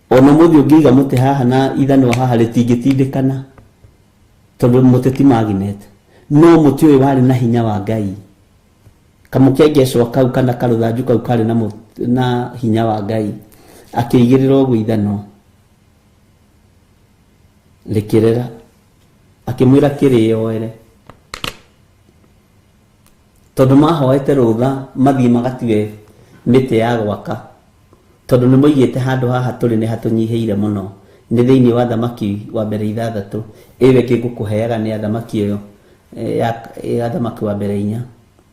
Ona mũthĩ ũngĩiga mũtĩ haha na ithanwa haha rĩtingĩtindĩkana tondũ mũtĩ ti magnet. No mũtĩ ũyũ warĩ na hinya wa Ngai. Kamũkengecwa kau kana karũthanju kau karĩ na hinya wa Ngai. Akĩigĩrĩra ũguo ithanwa rĩkĩrera, akĩmwĩra kĩrĩoere. Tondũ mahoete rũtha mathiĩ magatue mĩtĩ ya gwaka, tondũ nĩ moigĩte handũ haha tũrĩ nĩ hatũnyihĩire mũno. Nĩ thĩinĩ wa thamaki wa mbere ithathatũ, ĩyo ĩngĩ ngũkũheaga nĩ ya thamaki ĩyo ya thamaki wa mbere inya.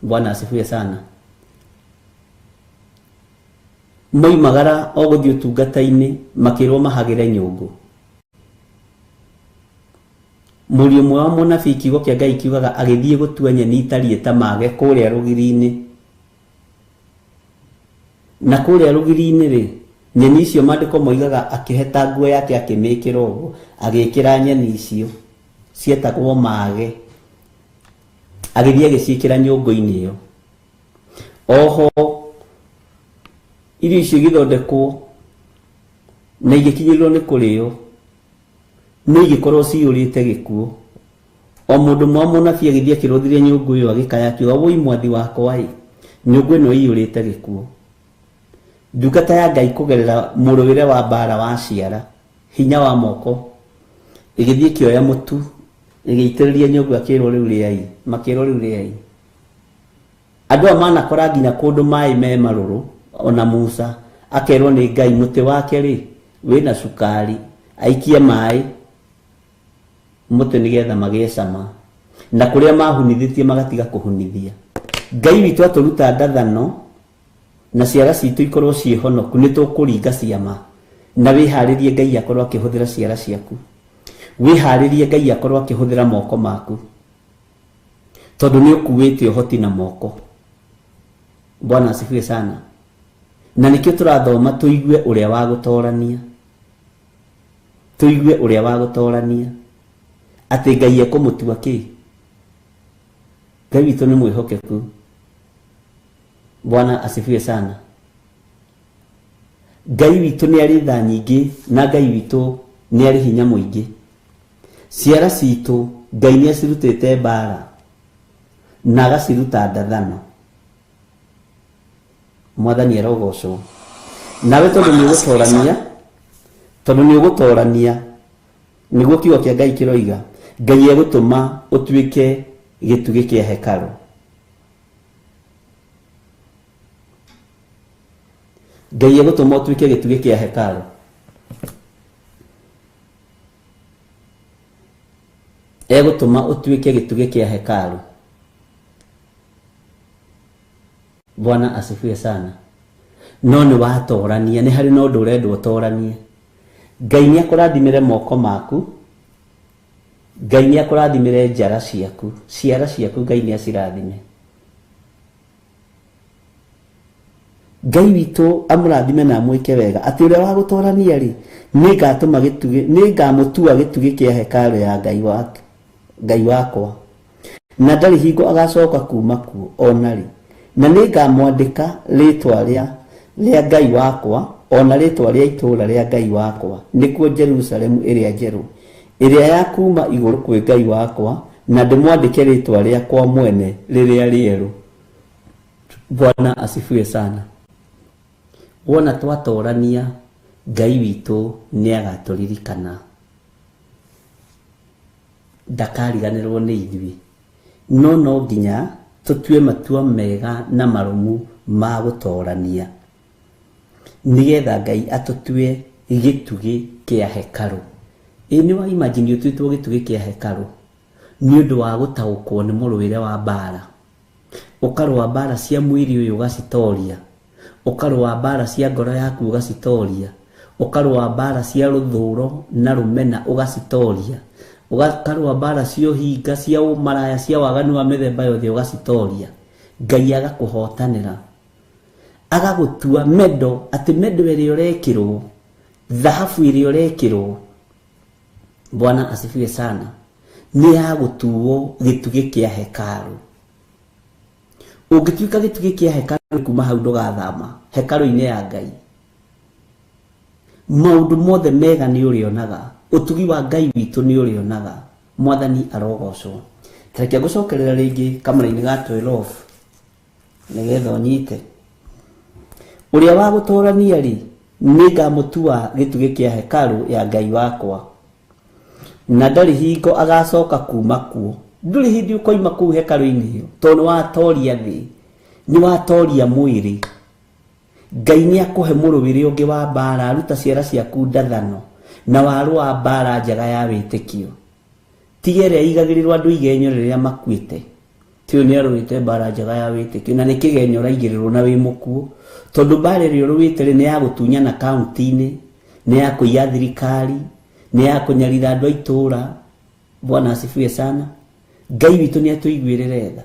Bwana asifiwe sana. Moimagara o gũthiĩ ũtungata-inĩ makĩrwo mahagĩre nyũngũ. Mũriũ ũmwe wa mũnabii kiugo kĩa Ngai kiugaga agĩthiĩ gũtua nyeni itariĩ ta mage kũrĩa rũgiri-inĩ. Na kũrĩa rũgiri-inĩ rĩ, nyeni icio maandĩko moigaga akĩheta nguo yake akĩmĩkĩra ũguo, agĩkĩra nyeni icio cietagwo mage, agĩthiĩ agĩciĩkĩra nyũngũ-inĩ ĩyo. Oho irio icio igĩthondekwo na igĩkinyĩrĩrwo nĩ kũrĩo, no igĩkorwo ciyũrĩte gĩkuũ. O mũndũ ũmwe wa mũnabii agĩthiĩ akĩrũthĩria nyũngũ ĩyo agĩkaya akiuga, woi mwathi wakwa ĩ, nyũngũ ĩno ĩiyũrĩte gĩkuũ. Ndungata ya Ngai kũgerera mũrũĩre wa mbara wa ciara, hinya wa moko, ĩgĩthiĩ ĩkĩoya mũtu, ĩgĩitĩrĩria nyũngũ akĩrwo rĩu rĩai, makĩrwo rĩu rĩai. Andũ aya manakora nginya kũndũ maĩ me marũrũ, ona Musa akerwo nĩ Ngai mũtĩ wake rĩ wĩna cukari, aikie maĩ mũtĩ nĩgetha magĩe cama. Na kũrĩa mahunithĩtie magatiga kũhunithia. Ngai witũ atũruta ndathano na ciara citũ ikorwo ciĩ honoku, nĩ tũkũringa ciama. Na wĩharĩrie Ngai akorwo akĩhũthĩra ciara ciaku. Wĩharĩrie Ngai akorwo akĩhũthĩra moko maku, tondũ nĩ ũkuĩte ũhoti na moko. Bwana asifiwe sana. Na nikio turathoma tuigue uria wa gutorania, tuigue uria wa gutorania ati Ngai ekumutua ki. Ngai witũ nĩ mwĩhokeku. Bwana asifiwe sana. Ngai witũ nĩ arĩ tha nyingĩ na Ngai witũ nĩ arĩ hinya mũingĩ. Ciara citũ Ngai nĩ acirutĩte mbara na agaciruta ndathano. Mwathani arogocwo. Nawe tondũ nĩ ũgũtorania, tondũ nĩ ũgũtorania nĩguo kiugo kĩa Ngai kĩroiga, Ngai egũtũma ũtuĩke gĩtugĩ kĩa hekarũ. Ngai egũtũma ũtuĩke gĩtugĩ kĩa hekarũ. Egũtũma ũtuĩke gĩtugĩ kĩa hekarũ. Bwana asifiwe sana. No nĩ watorania, nĩ harĩ na ũndũ ũrendwo ũtoranie. Ngai nĩ akũrathimĩre moko maku, Ngai nĩ akũrathimĩre njara ciaku, ciara ciaku Ngai nĩ acirathime. Ngai witũ amũrathime na amwĩke wega atĩ ũrĩa wa gũtorania rĩ, nĩngatũma gĩtugĩ, nĩngamũtua gĩtugĩ kĩa hekarũ ya Ngai wake, Ngai wakwa, na ndarĩ hingo agacoka kuma kuo ona rĩ. Na nĩngamwandĩka rĩtwa rĩa Ngai wakwa ona rĩtwa rĩa itũũra rĩa Ngai wakwa, nĩkuo Jerusalemu ĩrĩa njerũ, ĩrĩa ya kuma igũrũ kwĩ Ngai wakwa, na ndĩmwandĩke rĩtwa rĩakwa mwene rĩrĩa rĩerũ. Bwana asifiwe sana. Wona twatorania Ngai witũ nĩ agatũririkana, ndakariganĩrwo nĩ ithuĩ. No no nginya tũtue matua mega na marũmu ma gũtorania nĩgetha Ngai atũtue gĩtugĩ kĩa hekarũ. Ĩ nĩ wa imagine ũtuĩtwo gĩtugĩ kĩa hekarũ nĩ ũndũ wa gũtaũkwo nĩ mũrũĩre wa mbara, ũkarũa mbara cia mwĩrĩ ũyũ ũgacitoria, ũkarũa mbara cia ngoro yaku ũgacitoria, ũkarũa mbara cia rũthũro na rũmena ũgacitoria, ũgakarũa mbara cia ũhinga, cia ũmaraya, cia waganu wa mĩthemba yothe ũgacitoria. Ngai agakũhotanĩra, agagũtua mendo, atĩ mendo ĩrĩa ũrekĩrwo, thahabu ĩrĩa ũrekĩrwo, Bwana asifiwe sana, nĩ ya gũtuo gĩtugĩ kĩa hekarũ. Ũngĩtuĩka gĩtugĩ kĩa hekarũ kuma hau ndũgathama hekarũ-inĩ ya Ngai. Maũndũ mothe mega nĩ ũrĩonaga, ũtugi wa Ngai witũ nĩ ũrĩonaga. Mwathani arogocwo. Tareke ngũcokerera rĩngĩ kamũra-inĩ ga 12 nĩgetha ũnyite. Ũrĩa wa gũtorania rĩ, nĩngamũtua gĩtugĩ kĩa hekarũ ya Ngai wakwa, na ndarĩ hingo agacoka kuma kuo. Ndũrĩ hĩndĩ ũkoima kũu hekarũ-inĩ ĩyo, tondũ nĩ watoria thĩ, nĩ watoria mwĩrĩ. Ngai nĩ akũhe mũrũĩre ũngĩ wa mbara, aruta ciara ciaku ndathano na warũa mbara njega ya wĩtĩkio. Tiga ĩrĩa ĩigagĩrĩrwo andũ igenyo rĩrĩa makuĩte. Ti ũyũ nĩ arũĩte mbara njega ya wĩtĩkio, na nĩ kĩgenyo ũraigĩrĩrwo na wĩ mũkuũ, tondũ mbara ĩrĩa ũrũĩte rĩ, nĩ ya gũtunyana kaunti-inĩ, nĩ ya kũiya thirikari, nĩ ya kũnyarira andũ a itũũra. Bwana asifiwe sana. Ngai witũ nĩ atũiguĩrĩre tha.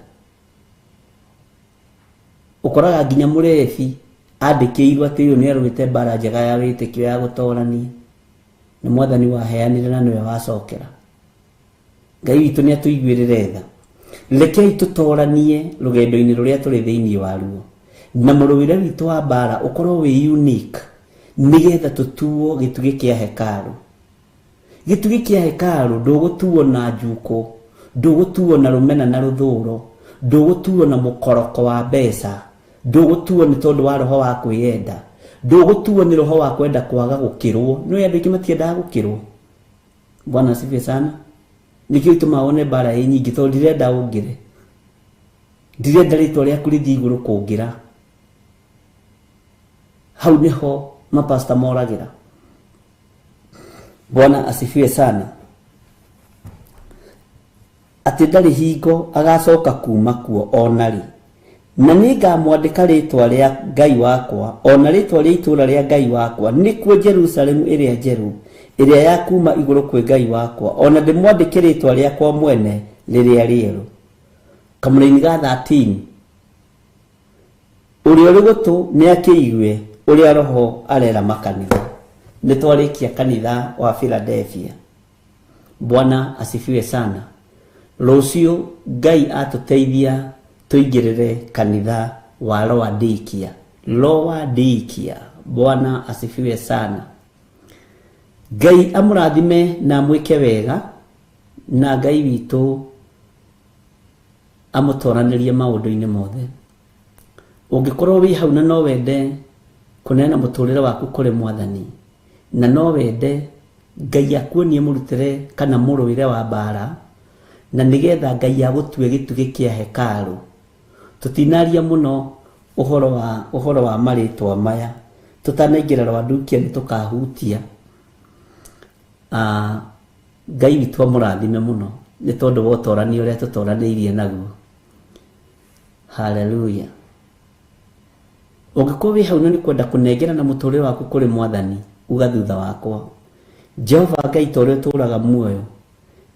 Ũkoraga nginya mũrebi andĩkĩirwo atĩ ũyũ nĩ arũĩte mbara njega ya wĩtĩkio ya gũtorania, nĩ Mwathani waheanire na nĩwe wacokera. Ngai witũ nĩ atũiguĩrĩre tha. Rekei tũtoranie rũgendo-inĩ rũrĩa tũrĩ thĩinĩ waruo, na mũrũĩre witũ wa mbara ũkorwo wĩ unique, nĩgetha tũtuo gĩtugĩ kĩa hekarũ. Gĩtugĩ kĩa hekarũ ndũgũtuo na njuko, ndũgũtuo na rũmena na rũthũro, ndũgũtuo na mũkoroko wa mbeca, ndũgũtuo nĩ tondũ wa roho wa kwĩyenda, ndũgũtuo nĩ roho wa kwenda kwaga gũkĩrwo. Nĩ andũ aingĩ matiendaga gũkĩrwo. Bwana asifiwe sana. Nĩkĩo gĩtũmaga wone mbara ĩ nyingĩ, tondũ ndirenda ũngĩre, ndirenda rĩtwa rĩaku rĩthiĩ igũrũ kũngĩra. Hau nĩho mapasta moragĩra. Bwana asifiwe sana. Atĩ ndarĩ hingo agacoka kuma kuo ona rĩ. Na nĩngamwandĩka rĩtwa rĩa Ngai wakwa ona rĩtwa rĩa itũũra rĩa Ngai wakwa, nĩkuo Jerusalemu ĩrĩa njerũ, ĩrĩa ya kuma igũrũ kwĩ Ngai wakwa, ona ndĩmwandĩke rĩtwa rĩakwa mwene rĩrĩa rĩerũ. Kamũra-inĩ ga 13 Ũrĩa ũrĩ gũtũ nĩ akĩigue ũrĩa Roho arera makanitha. Nĩ twarĩkia kanitha wa Philadelphia. Bwana asifiwe sana. Rũciũ Ngai atũteithia tũingĩrĩre kanitha wa Laodikia. Laodikia. Bwana asifiwe sana. Ngai amũrathime na amwĩke wega, na Ngai witũ amũtoranĩrie maũndũ-inĩ mothe. Ũngĩkorwo wĩ hau na no wende kũneana mũtũrĩre waku kũrĩ Mwathani, na no wende Ngai akuonie mũrutĩre kana mũrũĩre wa mbara, na nĩgetha Ngai agũtue gĩtugĩ kĩa hekarũ. Tũtinaria mũno ũhoro wa marĩtwa maya, tũtanaingĩra Rwandukia nĩ tũkahutia. Ngai witũ amũrathime mũno nĩ tondũ wa ũtorania ũrĩa tũtoranĩirie naguo. Haleluya. Ũngĩkorwo wĩ hau na nĩ kwenda kũnengerana mũtũrĩre waku kũrĩ Mwathani, uga thutha wakwa, Jehova Ngai ta ũrĩa ũtũũraga muoyo,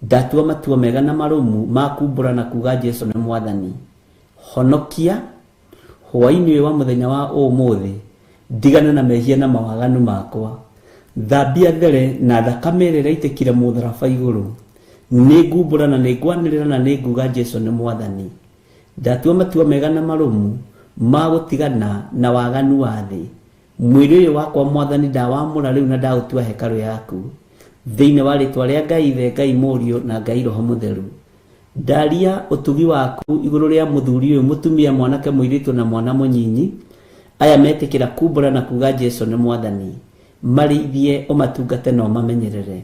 ndatua matua mega na marũmu ma kumbũra na kuga Jesu nĩ Mwathani. Honokia hwaĩ-inĩ ũyũ wa mũthenya wa ũmũthĩ, ndigane na mehia na mawaganu makwa. Thambia there na thakame ĩrĩa ĩraitĩkire mũtharaba igũrũ. Nĩ ngumbũra na nĩ ngwanĩrĩra na nĩ nguga Jesu nĩ Mwathani. Ndatua matua mega na marũmu ma gũtigana na waganu wa thĩ. Mwĩrĩ ũyũ wakwa Mwathani ndawamũra rĩu na ndaũtua hekarũ yaku. Thĩinĩ wa rĩtwa rĩa Ngai Ithe, Ngai Mũriũ na Ngai Roho Mũtheru. Ndaria ũtugi waku igũrũ rĩa mũthuri ũyũ, mũtumia, mwanake, mũirĩtu na mwana mũnyinyi. Aya metĩkĩra kumbũra na kuga Jesu nĩ Mwathani. Marĩithie, ũmatungate na ũmamenyerere.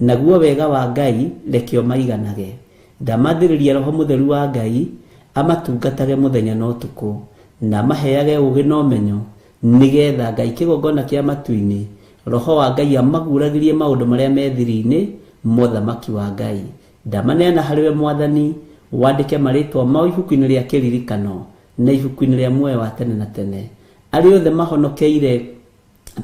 Naguo wega wa Ngai reke ũmaiganage. Ndamathĩrĩria Roho Mũtheru wa Ngai amatungatage mũthenya na ũtukũ, na amaheage ũũgĩ na ũmenyo, nĩgetha Ngai kĩgongona kĩa matu-inĩ, Roho wa Ngai amaguragĩrie maũndũ marĩa me thiri-inĩ mothamaki wa Ngai. Ndamaneana harĩ we Mwathani, wandĩke marĩtwa mao ibuku-inĩ rĩa kĩririkano na ibuku-inĩ rĩa muoyo wa tene na tene. Arĩa othe mahonokeire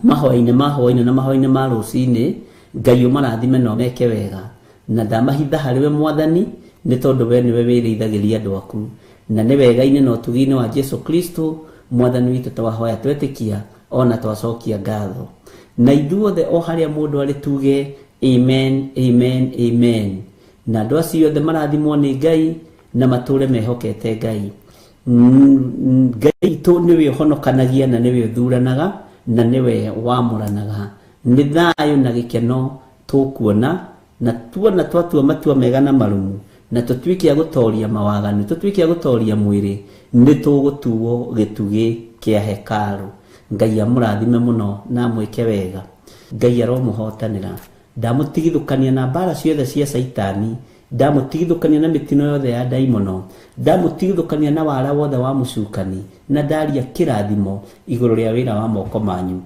mahoya-inĩ ma hwaĩ-inĩ na mahoya-inĩ ma rũcinĩ, Ngai ũmarathime na ũmeke wega. Na ndamahitha harĩ we Mwathani, nĩ tondũ we nĩwe wĩrĩithagĩria andũ aku. Na nĩ wega-inĩ na ũtugi-inĩ wa Jesu Kristo Mwathani witũ twahoya twetĩkia ona twacokia ngatho. Na ithuothe o harĩa mũndũ arĩ tuge amen, amen, amen. Na andũ acio othe marathimwo nĩ Ngai na matũre mehokete Ngai. Ngai witũ nĩwe ũhonokanagia na nĩwe ũthuranaga na nĩwe wamũranaga. Nĩ thayũ na gĩkeno tũkuona, na tuona twatua matua mega na marũmu, na tũtuĩke a gũtoria mawaganu, tũtuĩke a gũtoria mwĩrĩ, nĩ tũgũtuo gĩtugĩ kĩa hekarũ. Ngai amũrathime mũno na amwĩke wega. Ngai aromũhotanĩra. Ndamũtigithũkania na mbara ciothe cia Caitani, ndamũtigithũkania na mĩtino yothe ya ndaimono, ndamũtigithũkania na wara wothe wa mũcukani, na ndaria kĩrathimo igũrũ rĩa wĩra wa moko manyu.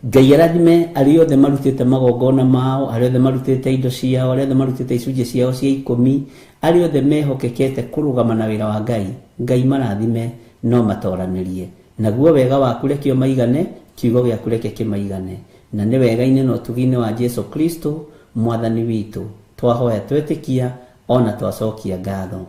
Ngai arathime arĩa othe marutĩte magongona mao, arĩa othe marutĩte indo ciao, arĩa othe marutĩte icunjĩ ciao cia ikũmi, arĩa othe mehokekete kũrũgama na wĩra wa Ngai. Ngai marathime no matoranĩrie. Naguo wega waku reke ũmaigane, kiugo gĩaku reke kĩmaigane. Na nĩ wega-inĩ na ũtugi-inĩ wa Jesu Kristo Mwathani witũ twahoya twetĩkia ona twacokia ngatho.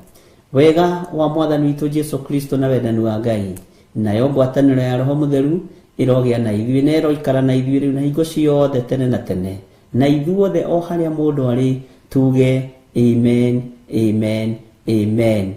Wega wa Mwathani witũ Jesu Kristo na wendani wa Ngai nayo ngwatanĩro ya Roho Mũtheru ĩrogĩa na ithuĩ na ĩroikara na ithuĩ rĩu na hingo ciothe tene na tene. Na ithuothe o harĩa mũndũ arĩ tuge amen, amen, amen.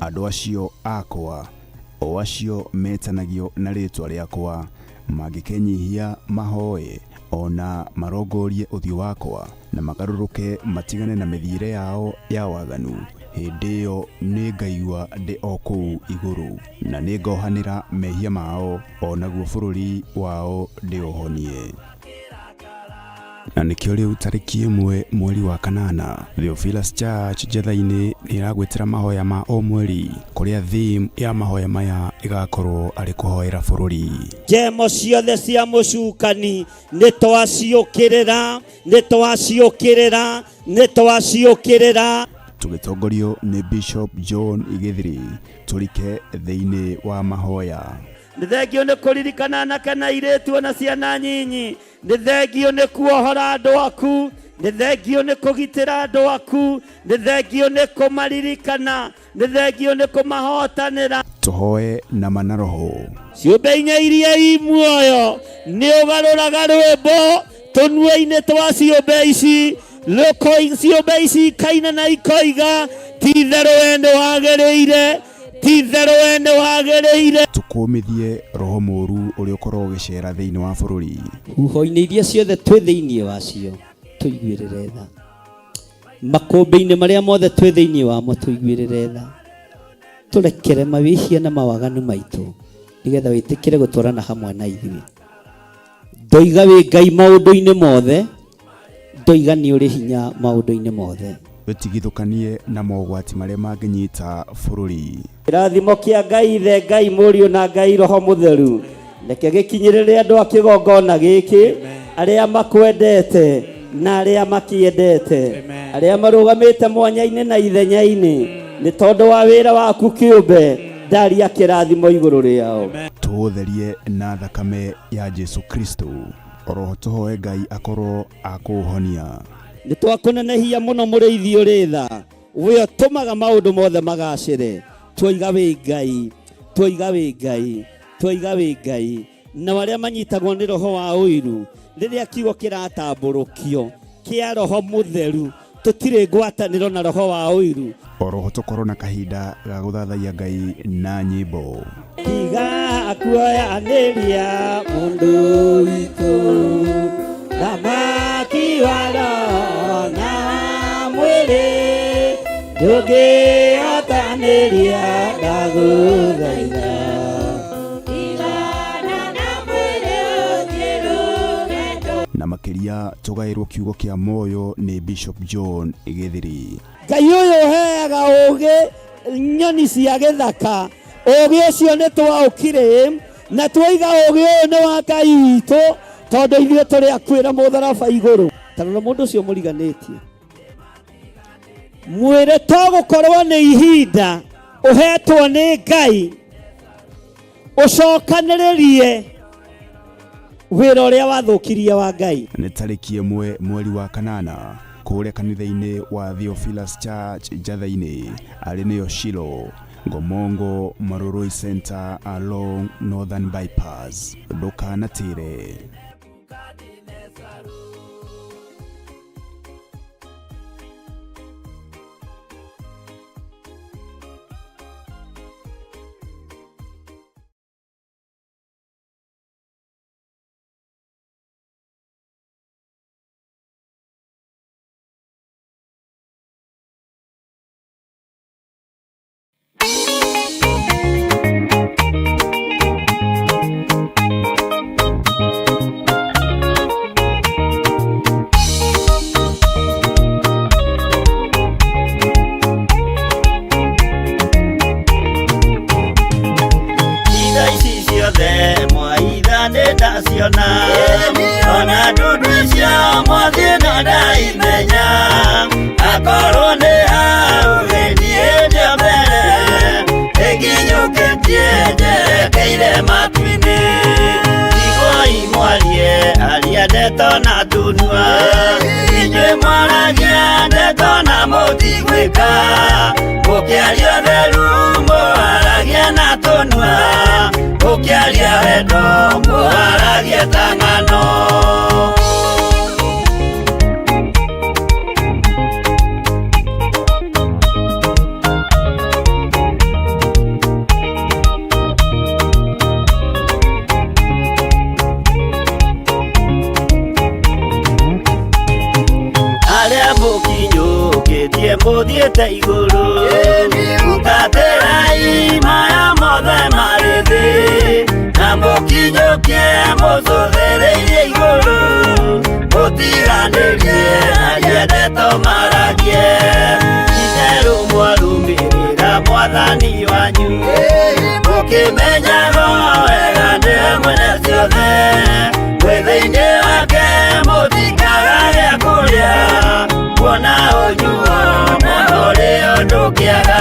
Andũ acio akwa, o acio metanagio na rĩĩtwa rĩakwa, mangĩkenyihia mahoe ona marongorie ũthiũ wakwa, na magarũrũke matigane na mĩthiĩre yao ya waganu, Hĩndĩ ĩyo nĩngaigua ndĩ o kũu igũrũ, na nĩngohanĩra mehia mao, o naguo bũrũri wao ndĩũhonie. Na nĩkĩo rĩu tarĩki 1 mweri wa 8 Theophilus Church Njetha-inĩ nĩ ĩragwĩtĩra mahoya ma o mweri, kũrĩa theme ya mahoya maya ĩgakorwo arĩ kũhoera bũrũri. Njemo ciothe cia mũcukani nĩ twaciũkĩrĩra, nĩ twaciũkĩrĩra, nĩ twaciũkĩrĩra. Tũgĩtongorio nĩ Bishop John Githiri tũrike thĩinĩ wa mahoya. Nĩ thengio nĩ kũririkana anake na airĩtu ona ciana nyinyi. Nĩ thengio nĩ kuohora andũ aku, nĩ thengio nĩ kũgitĩra andũ aku, nĩ thengio nĩ kũmaririkana, nĩ thengio nĩ kũmahotanĩra. Tũhoe na mana roho. Ciũmbe inya iria i muoyo nĩ ũgarũraga rwĩmbo tũnua-inĩ twa ciũmbe ici, ciũmbe ici ikaina na ikoiga ti itherũ we nĩ wagĩrĩire, ti itherũ we nĩ wagĩrĩire. Tũkũmithie roho mũũru ũrĩa ũkoragwo ũgĩcera thĩinĩ wa bũrũri. Huho-inĩ iria ciothe twĩ thĩinĩ wacio tũiguĩrĩre tha, makũmbĩ-inĩ marĩa mothe twĩ thĩinĩ wamo tũiguĩrĩre tha, tũrekere mawĩhia na mawaganu maitũ nĩgetha wĩtĩkĩre gũtwarana hamwe na ithuĩ. Ndoiga wĩ Ngai maũndũ-inĩ mothe, ndoiga nĩ ũrĩ hinya maũndũ-inĩ mothe. Tũtigithũkanie na mogwati marĩa mangĩnyita bũrũri. Kĩrathimo kĩa Ngai Ithe, Ngai Mũriũ na Ngai Roho Mũtheru reke gĩkinyĩrĩre andũ a kĩgongona gĩkĩ, arĩa makwendete na arĩa makĩendete, arĩa marũgamĩte mwanya-inĩ na ithenya-inĩ nĩ tondũ wa wĩra waku kĩũmbe, ndaria kĩrathimo igũrũ rĩao. Tũũtherie na thakame ya Jesu Kristo, oroho tũhoe Ngai akorwo akũũhonia. Nĩ twakũnenehia mũno mũrĩithi ũrĩ tha, we ũtũmaga maũndũ mothe magacĩre. Twoiga wĩ Ngai, twoiga wĩ Ngai, twoiga wĩ Ngai. Na arĩa manyitagwo nĩ roho wa ũiru, rĩrĩa kiugo kĩratambũrũkio kĩa roho mũtheru, tũtirĩ ngwatanĩro na roho wa ũiru. Oroho tũkorwo na kahinda ga gũthathaiya Ngai na nyĩmbo. Tiga kuoyanĩria mũndũ witũ, thamaki wa roho na mwĩrĩ, ndũngĩhotanĩria ndagũthaitha. Na makĩria tũgaĩrwo kiugo kĩa muoyo nĩ Bishop John Githiri. Ngai ũyũ ũheaga ũũgĩ nyoni cia gĩthaka, ũũgĩ ũcio nĩ twaũkire na twoiga ũũgĩ ũyũ nĩ wa Ngai witũ, tondũ ithuĩ tũrĩ akuĩra mũtharaba igũrũ. Ta rora mũndũ ũcio mũriganĩtie, mwĩre to gũkorwo nĩ ihinda ũhetwo nĩ Ngai ũcokanĩrĩrie wĩra ũrĩa wathũkirie wa Ngai. Nĩ tarĩki 1 mweri wa 8 kũrĩa kanitha-inĩ wa Theophilus Church Njatha-inĩ, arĩ nĩyo Shilo, Ngomongo Marurui Center along Northern Bypass. Ndũkanatĩre. Itha ici ciothe mwaitha nĩ ndaciona, ona ndundu icio mwathiĩ no ndaimenya, akorwo nĩ hau gĩthiĩ ndĩ mbere, ĩnginyũkĩtie njerekeire matu-inĩ. Iguai mwarie aria ndeto na tunua, inyuĩ mwaragia ndeto na mũtigwĩka, mũkĩaria ũtheru mũharagia na tũnua, mũkĩaria wendo mũharagia ta ng'ano. Arĩa mũkinyũkĩtie Mũthiĩ mũthiĩte igũrũ Hutatĩrai maya mothe marĩ thĩ Na mũkinyũkie mũcũthĩrĩirie igũrũ Mũtiganĩrie aria ndeto maragie Itherũ mwarũmĩrĩra mwathani wanyu Mũkĩmenyaga wega nĩwe mwene ciothe Mwĩ thĩinĩ wake mũtikaga gĩa kũrĩa Kuona ũnyuo mũno rĩo ndũkĩaga.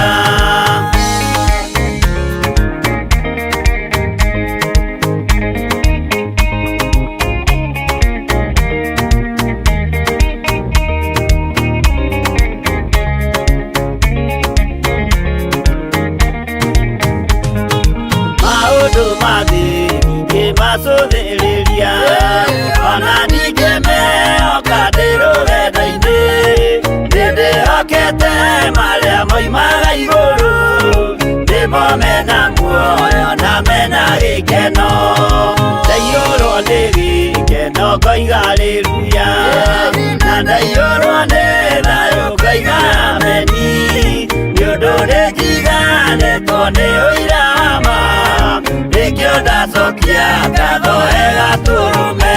Maũndũ ma thĩ ndingĩmacũthĩrĩria ona ndingĩmehoka ndĩ rũgendo-inĩ nĩndĩhokete marĩa moimaga igũrũ nĩmo mena muoyo na mena gĩkeno ndaiyũrwo nĩ gĩkeno ngoiga haleluya na ndaiyũrwo nĩ thayũ ngoiga ameni nĩ ũndũ nĩnjiganĩtwo nĩ ũira wa ma nĩkĩo ndacokia ngatho wega tũrũme.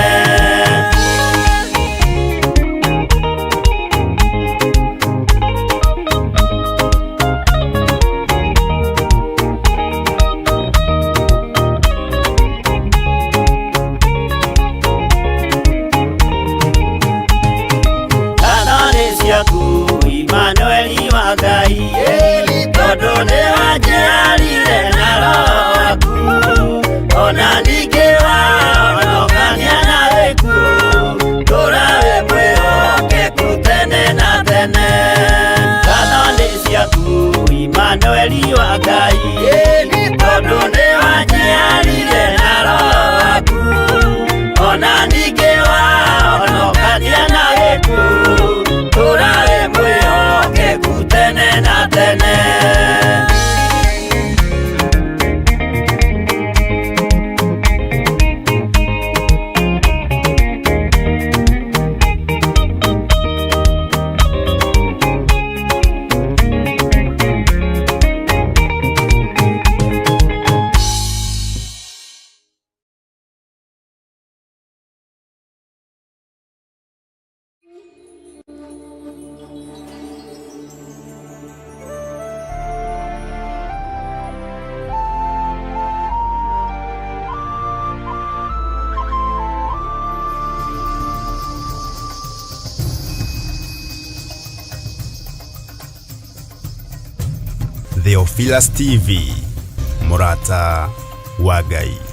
Ngatho nĩ ciaku Imanueli wa Ngai tondũ nĩ wanjiarire na roho waku ona ningĩ wahonokania na gĩkuũ tũra wĩ mwĩhokeku tene na tene. Ngatho nĩ ciaku Imanueli wa Ngai tondũ nĩ wanjiarire na roho waku ona ningĩ wahonokania na gĩkuũ tũra wĩ mwĩhokeku tene na tene. Theophilus TV, mũrata wa Ngai.